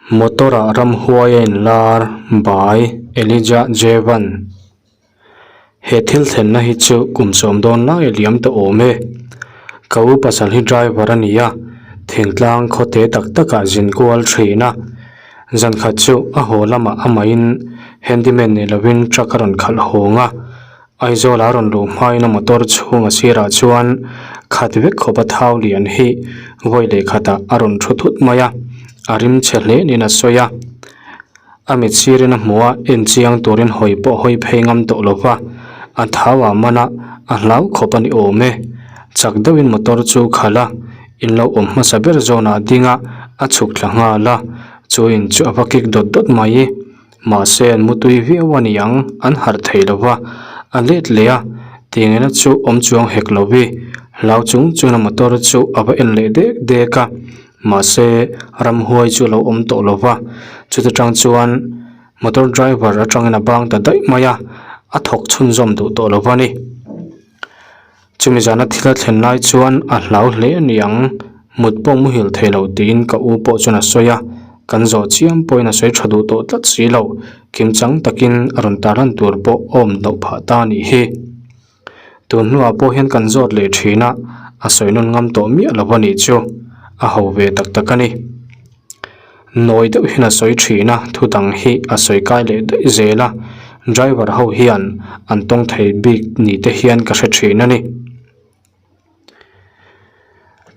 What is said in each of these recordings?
Motor ah ramhuai a inlar by Elijah Jevan. He thil thlenna hi chu kum sawm dawn lai a liam tawh awm e. Ka u pasal hi driver a ni a, thingtlang khaw te tak takah zin kual thin a. Zan khat chu a haw lamah amahin handyman ni lovin truck a rawn khalh hawng a. Aizawl a rawn luh hmain a motor chhung a sirah chuan khat vek khawp a thau lian hi vawi leh khatah a rawn thu thut mai a, a rim chhe hle niin a sawi a. A mit sirin a hmuh a, en chiang turin hawi pawh hawi phei ngam tawh lo va, a thau ah man a, a hlau khawp a ni awm e. Chak deuhin motor chu khalh a, in lo awm hmasa ber zawnah ding a, a chhuk thla nghal a, chu in chu a va kik dawt dawt mai. Mahse an mutui viau a ni ang, an harh thei lo va, a let leh a, tingena chu awm chuang hek lo vi. Hlau chung chuan a motor chu a va en leh dek dek a, mahse ramhuai chu a lo awm tawh lo va, chuta tang chuan motor driver atangin a bang ta daih mai a, a thawk chhunzawm duh tawh lo va ni. Chumi zana thil a thlen lai chuan a hlau hle a ni ang, mut pawh muhil thei lo tiin ka u pawh chuan a sawi a, kan zawh chiam pawhin a sawi tha duh tawh tlat si lo, kim chang takin a rawn tarlan tur pawh a awm loh phah ta a nih hi. Tun hnuah pawh hian kan zawt leh thin a, a sawi nawn ngam tawh miah lo a nih chu, a ho ve tak tak a ni. Nawi deuh hian a sawi thin a, thu dang hi a sawi kai leh daih zel a, driver ho hian an tawng thei bik ni te hian ka hre thin a ni.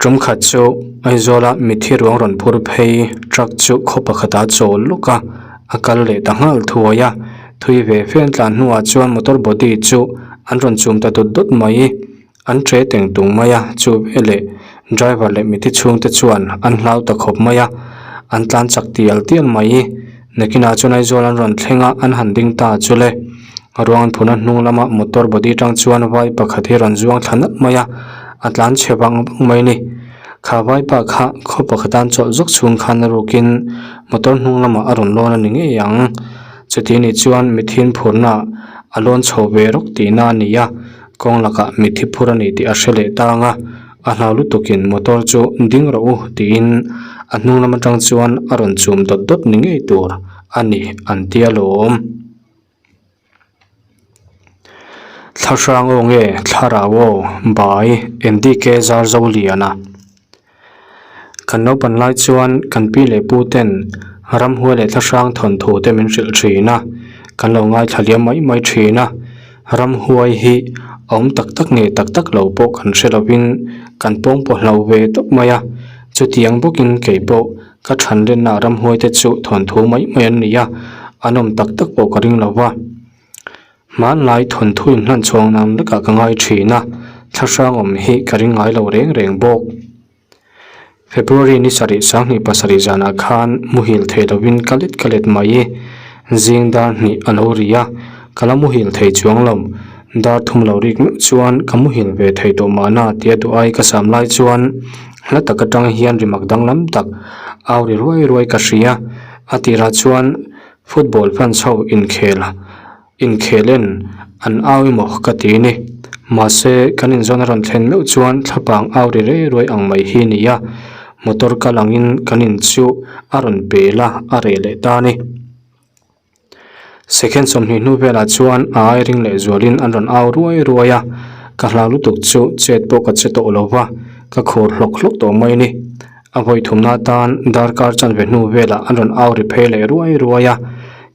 Tum khat chu Aizawla mithi ruang rawn phur phei truck chu khaw pakhatah a chawl lawk a, a kal leh ta nghal thuai a, thui ve fe an tlan hnuah chuan motor body chu an rawn chum ta dawt dawt mai. An che teng tung mai a, chu veleh driver leh mithi chhungte chuan an hlau ta khawp mai a, an tlan chak tial tial mai. Nakinah chuan Aizawl an rawn thleng a, an han ding ta chu le. Ruang phuna hnung lama motor body tang chuan vai pakhat hi rawn zuang thla nalh mai a, a tlan chhe vang vang mai a ni. Kha vaipa kha khaw pakhat an chawlh zawk chhung khan a rukin motor hnung lamah a rawn lawn a ni ngei ang. Chuti nih chuan mithin phurna a lawn chho ve rawk tihna a ni a. Kawng lakah mitthi phur a ni tih a hre leh tang a, a hlau lutukin motor chu ding rawh u tiin a hnung lam atang chuan a rawn chum dawt dawt ni ngei tur a ni an ti alawm. Thlahrang aw nge thlarau aw bai NDK zar zo lian a. Kan naupan lai chuan kan pi leh pu ten ramhuai leh thlahrang thawnthu te min hrilh thin a, kan lo ngaithla liam mai mai thin a, ramhuai hi a awm tak tak nge tak tak lo pawh kan hre lovin kan pawng pawh hlo ve tawp mai a, chutiang bawkin kei pawh ka than lenna ramhuai te chu thawnthu mai mai an ni a, an awm tak tak pawh ka ring lo va. Hmanlai thawnthu inhlan chhuang nan lekah ka ngai thin a, thlahrang awm hi ka ring ngai lo reng reng bawk. February ni sarih sanghnih pasarih zanah khan muhil thei lovin ka let ka let mai i, zing dar hnih a lo ri a, ka la muhil thei chuang lo. Dar thum lo rik meuh chuan ka muhil ve thei tawh mahna tia duh ai ka sam lai chuan hla tak atang hian rimak danglam tak au ri ruai ruai ka hria. A tirah chuan Football fans ho inkhel inkhel en an au emaw ka ti ni. Mahse, kan inzawn a rawn thlen meuh chuan thlapang au ri rei ruai ang mai hi ni a, motor kal angin kan in chu a rawn pel a, a reh leh ta ni. Second 20 hnu velah chuan a ai ring leh zualin an rawn au ruai ruai a, ka hlau lutuk chu chet pawh ka che tawh lo va, ka khur hlawk hlawk tawh mai ni. A vawi thumna atan darkar chanve hnu velah an rawn au ri phei leh ruai ruai a,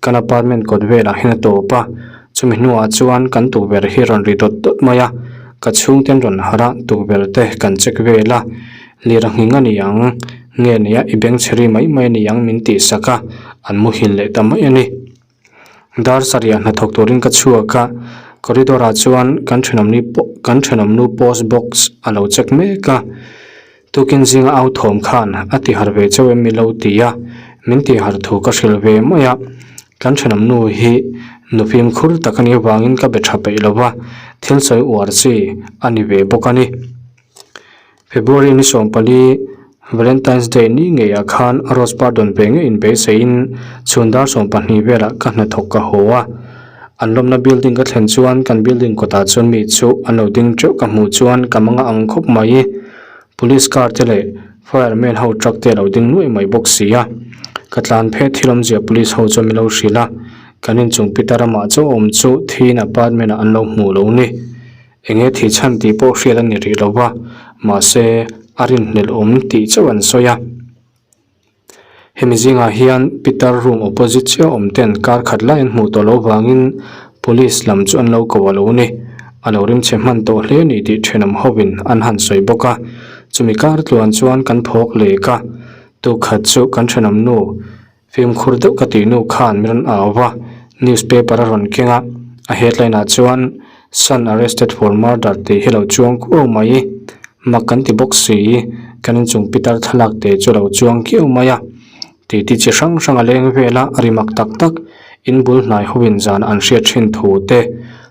kan apartment kawt velah hian a tawp a, chumi hnuah chuan kan tukverh hi rawn ri dawt dawt mai a, ka chhungten rawn harh a, tukverh te kan check vel a, lir a nghing a ni ang, nge nia i bengchhe ri mai mai a ni ang min tih sak a, an muhil leh ta mai a ni. Dar sarih ah hnathawk turin ka chhuak a, corridor ah chuan kan thenawm ni pawh kan thenawm nu post box a lo check mek a, tukin zinga au thawm khan a ti harh ve chauh em mi lo ti a, min ti harh thu ka hrilh ve mai a, kan thenawm nu hi nu fimkhur tak a nih avangin ka be tha peih lo va, thil sawi uar chi a ni ve bawk a ni. February ni 14, Valentine's Day ni ngeiah khan Rose Pardon ve ngei inbeiseiin chhun dar 12 velah ka hnathawk ka haw a. An lawmna building ka thlen chuan kan building kawtah chuan mi chu an lo ding teuh ka hmuh chuan ka manga ang khawp mai. Police car te leh fireman ho truck te a lo ding nuai mai bawk si a. Ka tlan phet thil awmzia police ho chuan min lo hrilh a, kan inchung pitar amah chauh awm chu thiin apartment ah an lo hmuh lo ni. Enge thih chhan tih pawh hriat a ni rih lo va, mahse a rinhlelh awm tih chauh an sawi a. Hemi zingah hian pitar room opposite chiah awm ten kar khat lai an hmuh tawh loh vangin police lam chu an lo ko a lo ni. A lo rimchhe hman tawh hle a ni tih thenawm hovin an han sawi bawk a. Chumi kar tluan chuan kan phawk lek a, tukhat chu kan thenawm nu Fimkhur deuh ka tih nu khan min rawn au va, newspaper a rawn keng a, a headline ah chuan Son arrested for murder tih hi lo chuang kuau mai. Mak kan ti bawk si, kan inchung pitar thlalak te chu a lo chuang kiau mai a. Titi chi hrang hrang a leng vel a, ri mak tak tak, in bul hnai hoin zanah an hriat thin thu te,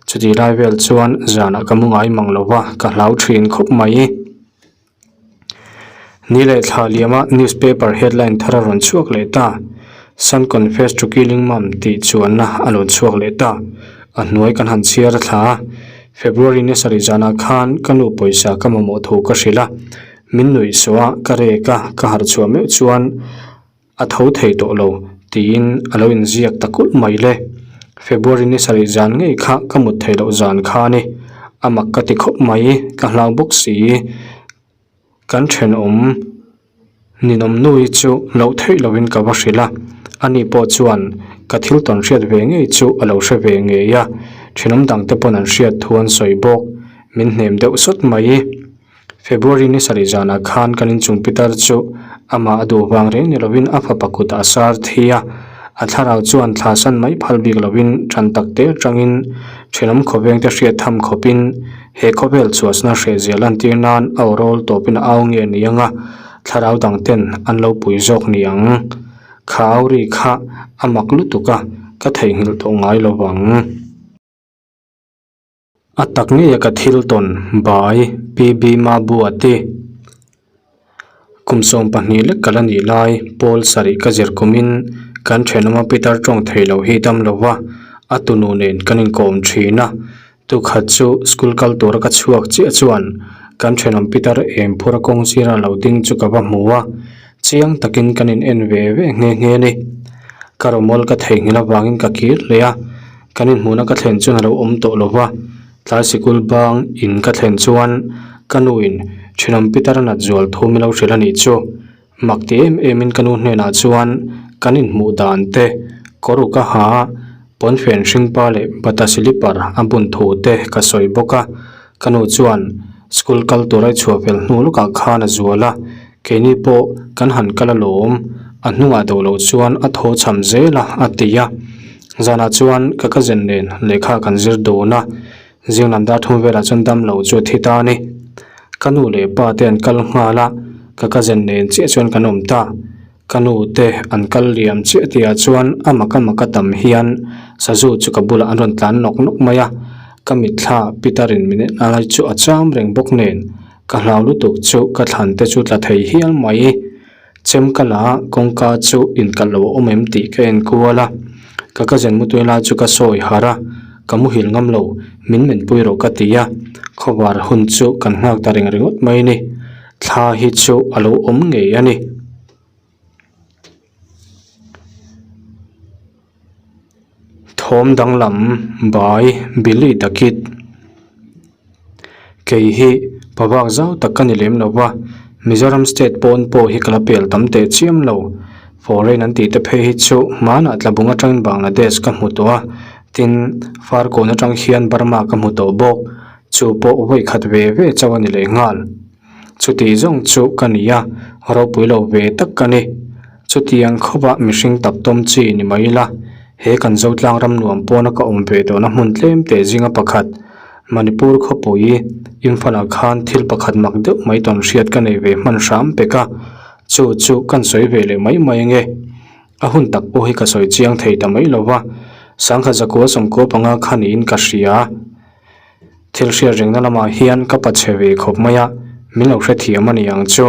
chutih lai vel chuan zanah ka mu ngai mang lo va, ka hlau thin khawp mai. Ni leh thla liama newspaper headline thar a rawn chhuak leh ta. Son confess to killing mum tih chuanna a rawn chhuak leh ta. A hnuai kan han chhiar a thla a. February ni sarih zanah khan ka nu pawisa ka mamawh thu ka hrilh a. Min nuih suah a, ka rek a, ka harh chhuah meuh chuan A tho thei tawh lo, tiin a lo inziak ta kulh mai le. February ni sarih zan ngei kha ka mut theih loh zan kha a ni. A mak ka ti khawp mai, ka hlau bawk si. Kan thenawm ninawm nui chu loh theih lohin ka va hrilh a, ani pawh chuan ka thil tawn hriat ve ngei chu a lo hre ve ngei a, thenawm dangte pawn an hriat thu an sawi bawk. Min hnem deuh sawt mai. February ni sarih zanah khan kan inchung pitar chu amah a duh vang reng ni lovin a fapa kutah a sar thi a, a thlarau chuan thla san mai phal bik lovin tan tak te atangin thenawm khawvengte hriat tham khawpin he khawvel chhuahsna hrehzia lantir nan a aw rawl tawpin a au nge ni anga thlarau dang ten an lo pui zawk ni ang. Kha au ri kha a mak lutuk a, ka theihnghilh tawh ngai lovang. A tak ngei a ka thil tawn bai PB Mabua te kum 12 lek ka la nih lai pawl sarih ka zir kumin kan thenawma Peter tawng thei lo hi dam lo va a tunu nen kan inkawm thin a tukhat chu school kal tura ka chhuak chiah chuan kan thenawm Peter em phura kawng sira lo ding chu ka va hmu a chiang takin kan in en ve ve nghe nghe a ni ka rawmawl ka theihnghilh avangin ka kir leh a. Kan inhmuhna ka thlen chuan a lo awm tawh lo va, tlai sikul bang in ka thlen chuan ka nu in thenawm Peter a nat zual thu min lo hrilh a nih chu. Mak ti em em in ka nu hnenah chuan kan inhmuh dan te, kawr uk a ha a, pawnfen hringpa leh bata silipar a bun thu te ka sawi bawk a. Ka nu chuan school kal tur a i chhuah fel hnu lawkah khan a zual a, keini pawh kan han kal alawm, a hnungah do loh chuan a thaw cham zel a, a ti a. Zanah chuan ka cousin nen lehkha kan zir dun a, zing lam dar thum velah chuan dam lo chu a thi ta a ni. Ka nu leh pa te an kal nghal a, ka cousin nen chiah chuan kan awm ta. Ka nu te an kal liam chiah tihah chuan a mak a mak a tam hian sazu chu ka bulah an rawn tlan nawk nawk mai a, ka mitthla Peter in min en lai chu a cham reng bawk nen ka hlau lutuk chu ka thlan te chu tla thei hial mai. Chem ka la a kawngka chu inkalh lo a awm em tih ka en kual a, ka cousin mutui lai chu ka sawi harh a, ka muhil ngam lo min menpui rawh ka ti a, khawvar hun chu kan nghak ta reng ringawt mai a ni. Thla hi chu a lo awm ngei a ni. Thawm danglam by Billy the Kid. Kei hi pavak zau tak ka ni lem lo va, Mizoram state pawn pawh hi ka la pel tam teh chiam lo. Foreign an tih te phei hi chu hmanah tlabung atangin Bangladesh ka hmu tawh a, tin Farkawn atang hian Burma ka hmu tawh bawk. Chu pawh vawi khat ve ve chauh a ni leh nghal. Chuti zawng chu ka ni a, ropui lo ve tak ka ni. Chutiang khawpah mihring tak tawm chi ni mai ila, he kan Zotlang ram nuam pawna ka awm ve tawhna hmun tlem teh zinga pakhat, Manipur khawpui Imphal-ah khan thil pakhat mak deuh mai tawn hriat ka nei ve hman hram pek a, chu chu kan sawi ve leh mai mai ange. A hun tak pawh hi ka sawi chiang thei ta mai lo va, sangkhat zakua sawmkua panga kha niin ka hria. Thil hriat rengna lamah hian ka pa chhe ve khawp mai a, min lo hrethiam a ni ang chu.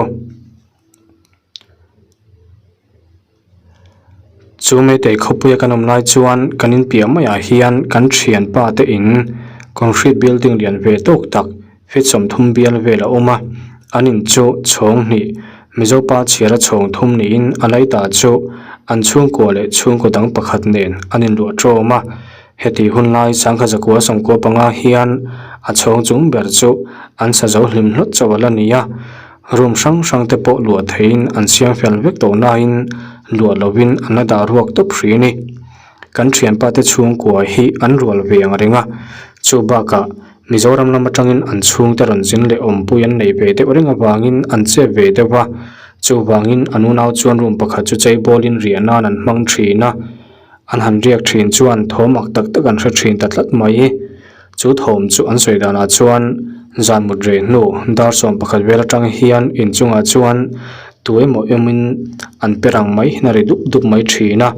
Chu Meitei khawpuia kan awm lai chuan kan inpiah maiah hian kan thianpa te in concrete building lian ve tawk tak feet 30 bial vel a awm a, an in chu chhawng hnih Mizopa chhiara chhawng thum niin a laita chu An chhungkua leh chhungkaw dang pakhat nen an inluah ṭawm a. Heti hun lai 1995 hian a chhawng chung ber chu an sa zo hlim hlawt chauh a la ni a. Room hrang hrang te pawh luah theihin an siam fel vek tawh nain luah lovin an la dah ruak tawp hrih a ni. Kan thianpa te chhungkua hi an rual ve ang reng a, chu bakah Mizoram lam atangin an chhungte rawn zin leh awmpui an nei ve deuh reng avangin an chep ve deuh a, chuvangin an unau chuan room pakhat chu cheibawlin riah nan an hmang thin a, an han riak thin chuan thawm ak tak tak an hre thin ta tlat mai. Chu thawm chu an sawi danah chuan zan mut reh hnu dar 11 vel atang hian inchungah chuan tu emaw awmin an pe rang mai hian a ri dup dup mai thin a.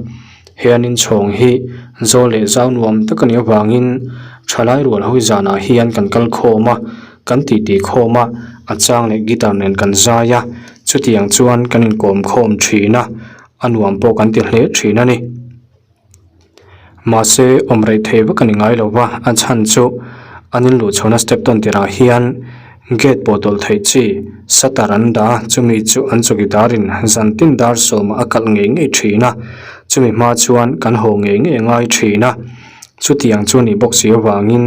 He an inchhawng hi zawl leh zau nuam tak a nih avangin thalai rual hawi zanah hian kan kal khawm a, kan titi khawm a, a chang leh guitar nen kan zai a, chutiang chuan kan inkawm khawm thin a, a nuam pawh kan ti hle thin a ni. Mahse awm rei thei vak a ni ngai lo va, a chhan chu an inluh chhohna step tawn tirah hian Gate pawh tawlh theih chi, shutter an dah a, chumi chu an chawkidarin zan tin dar sawmah a kalh ngei ngei thin a, chumi hma chuan kan haw ngei ngei a ngai thin a. Chutiang chu nih bawk si avangin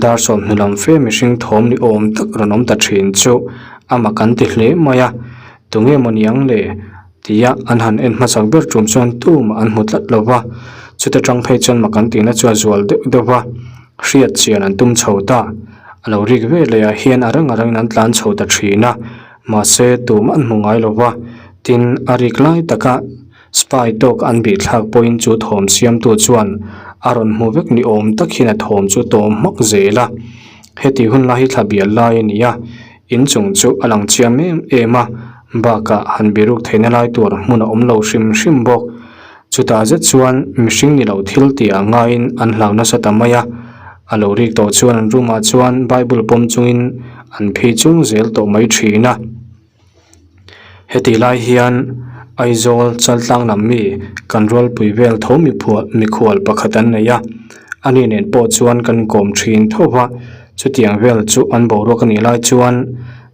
dar 20 lam fe mihring thawm ni awm tak rawn awm ta thin chu a mak an ti hle mai a, tunge maw niang le tia an han en hmasak ber tum chuan tumah an hmu tlat lo va, chuta tang phei chuan mak an tihna chu a zual deuh deuh va. Hriat chian an tum chho ta. A lo rik ve leh ah hian a rang a rangin an tlan chho ta thin a, mahse tumah an hmu ngai lo va, tin a rik lai taka spy tawk an bih thlak pawhin chu thawm siamtu chuan a rawn hmu vek ni awm tak hian a thawm chu tawm hmak zel a. Heti hun lai hi thla bial lai a ni a, inchung chu a lang chiam em em a, bakah han biruk theihna lai tur hmun a awm lo hrim hrim bawk. Chutah zet chuan mihring ni lo thil tih ah ngaiin an hlau nasa ta mai a, a lo rik tawh chuan an room ah chuan Bible pawm chungin an phei chung zel tawh mai thin a. Hetih lai hian Aizawl Chaltlang lam mi kan rualpui vel tho mikhual pakhat an nei a, ani nen pawh chuan kan inkawm thin tho va, chutiang vel chu an boruak a nih lai chuan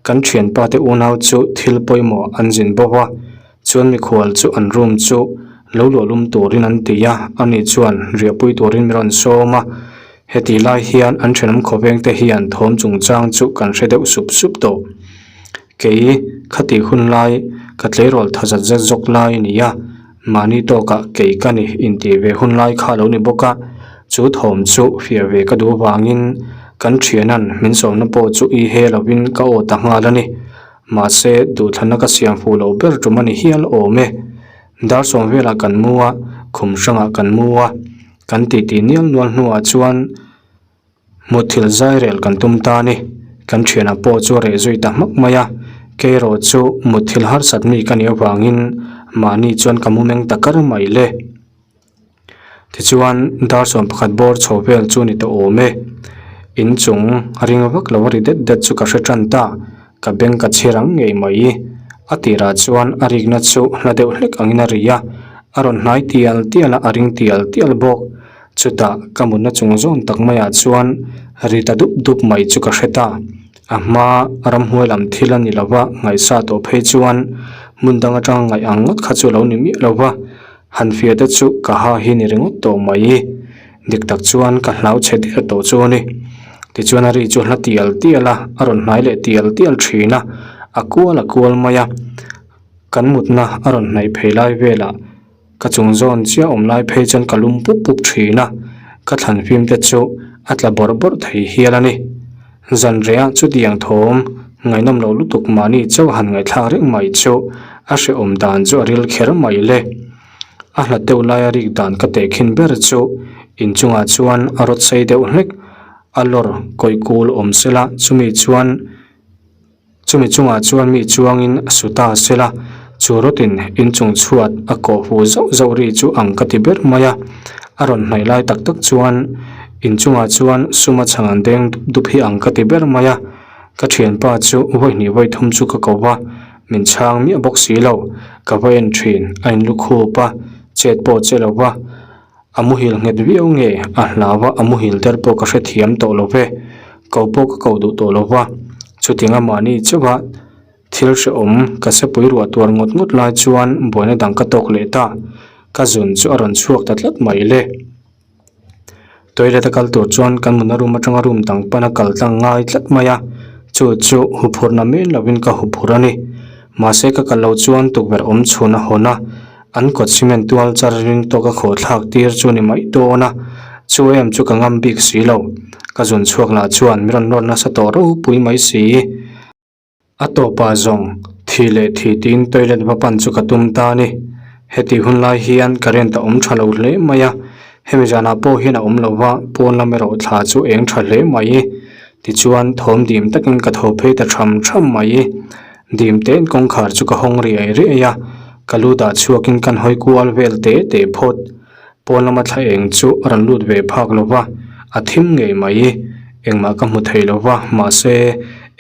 kan thianpa te unau chu thil pawimawh an zin bawk a. Chuan mikhual chu an room chu lo luah lum turin an ti a, ani chuan riahpui turin min rawn sawm a. Heti lai hian an thenawm khawveng te hian thawm chungchang chu kan hre deuh sup sup tawh. Kei khati hun lai ka tleirawl tha zat zet zawk lai a ni a, mahni tawkah kei ka ni intih ve hun lai kha a lo ni bawk a, chu thawm chu fiah ve ka duh avangin kan thianan min sawmna pawh chu i he lovin ka aw ta nghal a ni. Mahse, duhthlanna ka siam fuh loh ber tum a ni hial awm e. Dar sawm velah kan mu a, khum hrangah kan mu a. Kan titi nial nual hnuah chuan mutthilh zai rel kan tum ta a ni. Kan thianah pawh chu a reh zui ta hmak mai a. Kei erawh chu mutthilh harsat mi ka nih avangin mahni chuan ka mu meng ta kar mai le. Tichuan dar 11 bawr chho vel chu ni ta awm e. Inchung ring vak lo a ri det det chu ka hre tan ta, ka beng ka chhi rang ngei mai. A tirah chuan a rikna chu hla deuh hlek angin a ri a, a rawn hnai tial tial a, a ring tial tial bawk. Chutah ka mutna chung zawn tak maiah chuan ri ta dup dup mai chu ka hre ta. A hma ramhnuai lam thil a ni lo va, ngaihsa tawh phei chuan hmun dang atanga ngaih ang ngawt kha chu a lo ni miah lo va. Han fiah te chu ka ha hi ni ringawt tawh mai. Dik tak chuan ka hlau chhe der tawh chu a ni. Tichuan a ri chu hla tial tial a, a rawn hnai leh tial tial thin a, a kual a kual mai a. Kan mutna a rawn hnaih phei lai velah ka chung zawn chiah awm lai phei chuan ka lum pup pup thin a, ka thlan fim te chu a tla bawrh bawrh thei hial a ni. Zan rehah chutiang thawm ngaihnawm lo lutuk mahni chauh han ngaihthlak reng mai chu a hrehawm dan chu a ril kher mai le. A hlat deuh laia rik dan ka tehkhin ber chu inchungah chuan a rawt sei deuh hlek a lawr kawih kul awm sela chumi chuan Chumi chungah chuan mi chuangin a su ta sela, chu rawtin inchung chhuat a kawh huh zauh zauh ri chu ang ka ti ber mai a. A rawn hnaih lai tak tak chuan inchungah chuan suma chhang an deng dup dup hi ang ka ti ber mai a. Ka thianpa chu vawi hnih vawi thum chu ka ko va, min chhang miah bawk si lo. Ka va en thin, a inlukhup a, chet pawh che lo va. A muhil nghet viau nge a hlau a, a muhil der pawh ka hrethiam tawh lo ve. Ko pawh ka ko duh tawh lo va. Chutianga mahni chauha thil hrehawm ka sepui ruah tuar ngawt ngawt lai chuan buaina dang ka tawk leh ta. Ka zun chu a rawn chhuak ta tlat mai le. Toilet a kal tur chuan kan mutna room atanga room dang pana kal tlang ngai tlat mai a, chu chu huphurhna men lovin ka huphurh a ni. Mahse ka kal loh chuan tukverh awm chhun a hawn a, an kawt cement tual char ring tawk a khawh thlak tir chu a ni mai dawn a, chu em chu ka ngam bik si lo. Ka zun chhuak lah chuan min rawn nawr nasa tawh ropui mai si. A tawpah zawng, thi leh thi tiin toilet va pan chu ka tum ta a ni. Heti hun lai hian current a awm tha lo hle mai a, hemi zanah pawh hian a awm lo va, pawn lam erawh thla chu eng tha hle mai. Tichuan, thawm dim takin ka tho phei ta tham tham mai. Dim tein kawngkhar chu ka hawng riai riai a, ka lu dah chhuakin kan hawi kual vel te te phawt. Pawn lama thla eng chu a rawn lut ve phak lo va, a thim ngei mai. Engmah ka hmu thei lo va, mahse,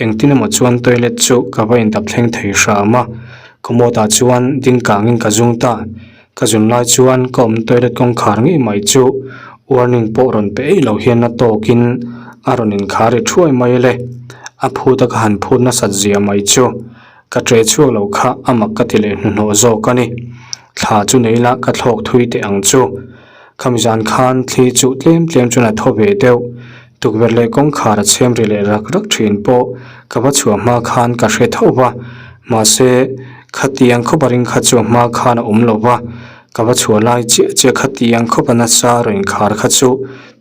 engtin emaw chuan toilet chu ka va indap thleng thei hram a. Commode ah chuan ding kangin ka zung ta. Ka zun lai chuan ka awm toilet kawngkhar ngei mai chu warning pawh rawn pe eih lo hian a tawkin a rawn inkhar ri thuai mai le. A phut a ka han phut nasat zia mai chu. Ka ṭe chhuak lo kha a mak ka ti leh hnuhnawh zawk a ni. Thla chu nei la ka thlawk thui teh ang chu. Khami zan khan thli chu tlem tlem chuan a thaw ve deuh. Tukverh leh kawngkhar a chhem ri leh rak rak thin pawh ka va chhuah hma khan ka hre tho va. Mahse, khatiang khawp a ring kha chu a hma khan a awm lo va. Ka va chhuah lai chiah chiah khatiang khawp a nasa rawn inkhar kha chu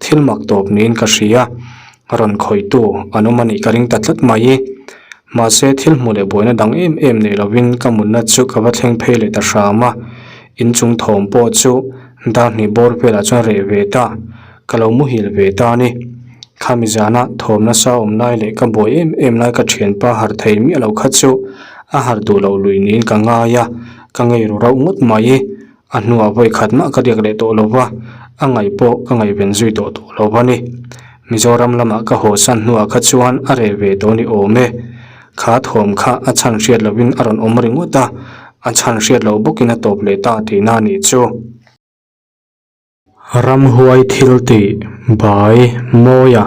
thil mak tawp niin ka hria. Rawn khawihtu an awm a nih ka ring ta tlat mai. Mahse, thil hmuh leh buaina dang em em nei lovin ka mutna chu ka va thleng phei leh ta hram a, inchung thawm pawh chu dar hnih bawr velah chuan reh ve ta, ka lo muhil ve ta a ni. Khami zana thawm nasa awm lai leh ka buai em em lai ka thianpa harh thei miah lo kha chu a harh duh loh lui niin ka ngai a, ka ngei ru rauh ngawt mai. A hnuah vawi khat mah ka riak leh tawh lo va, a ngaih pawh ka ngaihven zui tawh tawh lo va ni. Mizoram lamah ka haw san hnuah kha chuan a reh ve tawh ni awm e. Kha thawm kha a chhan hriat lovin a rawn awm ringawt a, a chhan hriat loh bawkin a tawp leh ta tihna a nih chu. Ramhuai thil tih bai mawi a.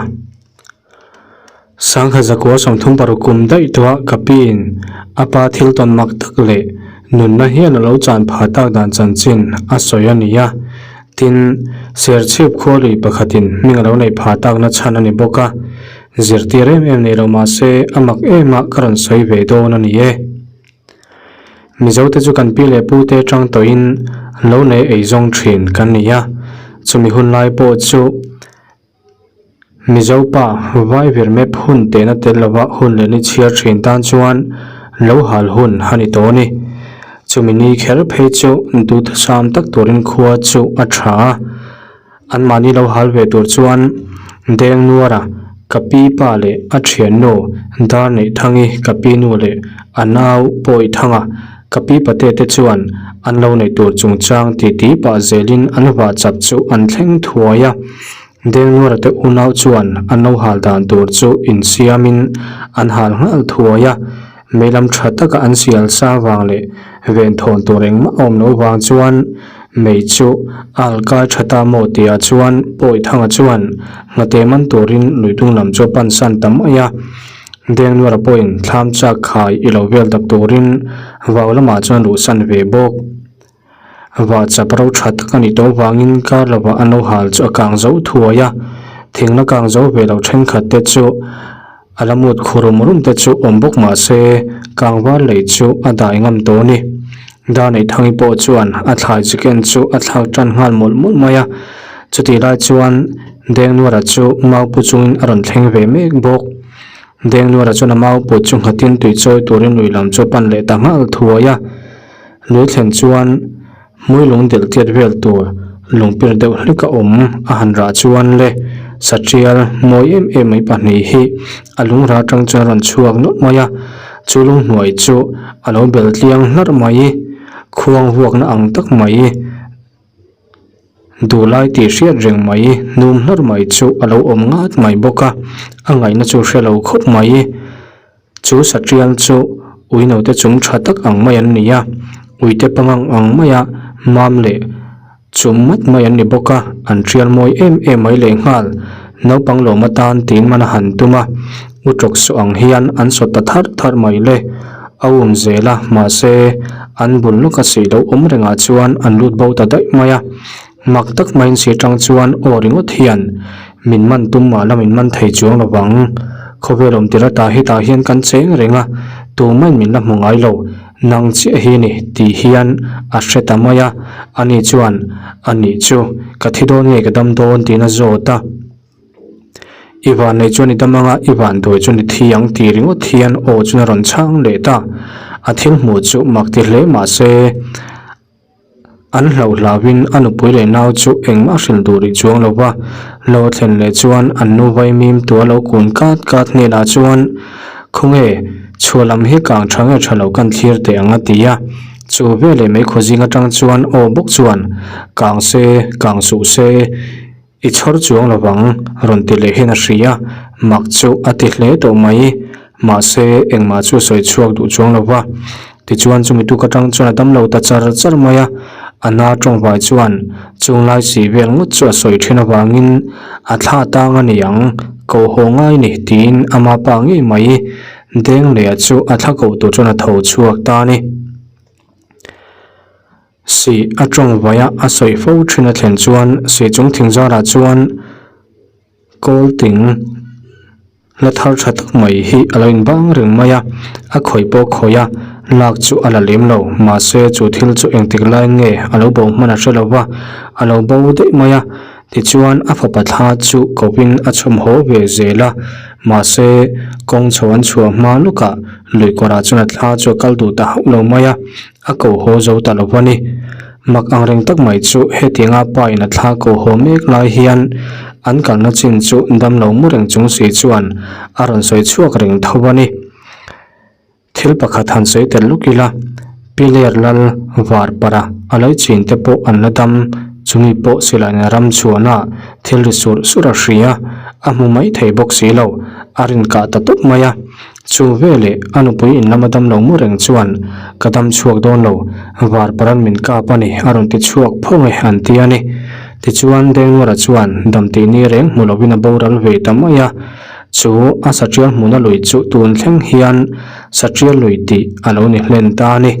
Sangha zakua 36 kum daih tawha ka piin a pa thil tawn mak tak leh nunna hian a lo chan phah tak dan chanchin a sawi a ni a. Tin, Serchhip khua lui pakhatin hming a lo neih phah takna chhan a ni bawk a. Zirtir em em nei lo mah se a mak em a ka rawn sawi ve dawn a ni e. Mizote chu kan pi leh pute atang tawhin lo nei eizawng thin kan ni a, chumi hun lai pawh chu, Mizo pa vaivir map hun tehna tel lova hun leh ni chhiar thin tan chuan lo hal hun a ni tawh a ni. Chumi ni kher phei chu duhthusam tak turin khua chu a tha a. Anmahni lo hal ve tur chuan Dengnuara ka pi pa leh a thiannu Darneihthangi ka pi nu leh a nau Pawithanga ka pi pate te chuan an lo neih tur chungchang titi pah zelin an vah chak chu an thleng thuai a. Dengnuara te unau chuan an lo hal dan tur chu insiamin an hal nghal thuai a, meilam tha taka an sial sa vang leh venthawn tur engmah a awm loh vang chuan mei chu a alkai tha ta maw tihah chuan Pawithanga chuan nghate man turin luitung lam chu a pansan ta mai a. Dengnuara pawhin thlam chak khai i lo vel dak turin vau lamah chuan luhsan ve bawk. Va chap ro tha tak a nih tawh vangin kar lovah an lo hal chu a kang zo thuai a, thing la kang zo ve lo thenkhat te chu a la mut khu rum rum te chu awm bawk mah se kang var lei chu a dai ngam tawh a ni. Darneithangi pawh chuan a thlai chicken chu a thlak tan nghal mawlh mawlh mai a, chutih lai chuan Dengnuara chu mau pu chungin a rawn thleng ve mek bawk. Dengnuara chuan a mau put chu nghatin tui chawi turin lui lam chu a pan leh ta nghal thuai a. Lui thlen chuan hmui lung delh tiat vel tur lungpir deuh hlek a awm a han rah chuan le sathial mawi em em mai pahnih hi a lung rah atang chuan a rawn chhuak nawlh mai a, chu lung hnuai chu a lo bel tliang hlarh mai, khuang vuakna ang tak mai, duhlai tih hriat reng mai, hnum hlarh mai chu a lo awm ngat mai bawk a, a ngaihna chu hre lo khawp mai. Chu saṭial chu ui note chung ṭha tak ang mai an ni a, uite pangang ang maia mam leh chum mat mai an ni bawk a, an ṭial mawi em em mai lehnghal. Naupang lawm atan tiin man a han tum a, u ṭawk suh ang hian an sawt ta tharh tharh mai le. A um zel a, mahse. An bul lawka sih lo awm rengah chuan an lut bo ta daih mai a. Mak tak maiin sih tang chuan aw ringawt hian min man tum mah la min man thei chuang lo vang. Khawvel awm tir ata hetah hian kan cheng reng a, tumah min la hmu ngai lo. Nang chiah hi ni tih hian a hre ta mai a, ani chuan a nih chu ka thi dawn nge ka dam dawn tiin a zawt a. I van nei chuan i dam anga i van duai chuan i thi ang tih ringawt hian aw chuan a rawn chhang leh ta. A thil hmuh chu mak ti hle mah se an hlauh hlauhin a nupui leh nau chu engmah hrilh duh rih chuang lo va. Lo a thlen leh chuan an nu vaimim tua lo kun kat kat hnenah chuan Khawnge chhuah lam hi kang tha nge tha lo kan thlir teh ang a ti a. Chu veleh meikhaw zing atang chuan aw bawk chuan Kang se, kang suh se. I chhawr chuang lo vang, rawn ti leh hian a hria, mak chu a ti hle tawh mai. Mahse, engmah chu a sawi chhuak duh chuang lo va. Tichuan chumi tuk atang chuan a dam lo ta char char mai a, a na tawngvai chuan chunglai si vel ngawt chu a sawi thin avangin a thla tang a ni ang, ko haw ngai ni tiin ama pa ngei mai deng leh chu a thla koh tur chuan a tho chhuak ta a ni. Sih a tawng vaia a sawi fo thin a thlen chuan sih chung thing zarah chuan kawl ting la thar tha tak mai hi a lo inbang reng mai a, a khawih pawh khawih a, lak chu a la lem lo, mahse chu thil chu engtik laiin nge a lo bo hman a hre lo va, a lo bo daih mai a, tichuan a fapa thla chu kovin a chhawm haw ve zel a, mahse kawng chho an chhuah hma lawkah lui kawrah chuan a thla chu a kal duh ta hauh lo mai a. A ko haw zo ta lo a ni. Mak ang reng tak mai chu hetianga pa in a thla ko haw mek lai hian an kalna chin chu damlo mu reng chung si chuan a rawn sawi chhuak reng tho a ni. Thil pakhat han sawi tel luk ila, Piler lal var para a lo chin te pawh an la dam, chumi pawh silai in ram chhuahna thil ri surh surh a hria, a hmu mai thei bawk si lo, a rin kah ta tawp mai a. Chu veleh a nupui in lama dam lo mu reng chuan, Ka dam chhuak dawn lo, var paran min kap a ni, a rawn ti chhuak phawng e, an ti a ni. Tichuan, Dengnuara chuan dam tih ni reng hmu lovin a boral ve ta mai a. Chu a saṭial hmuna lui chu tun thleng hian saṭial lui tih a lo ni hlen ta a ni.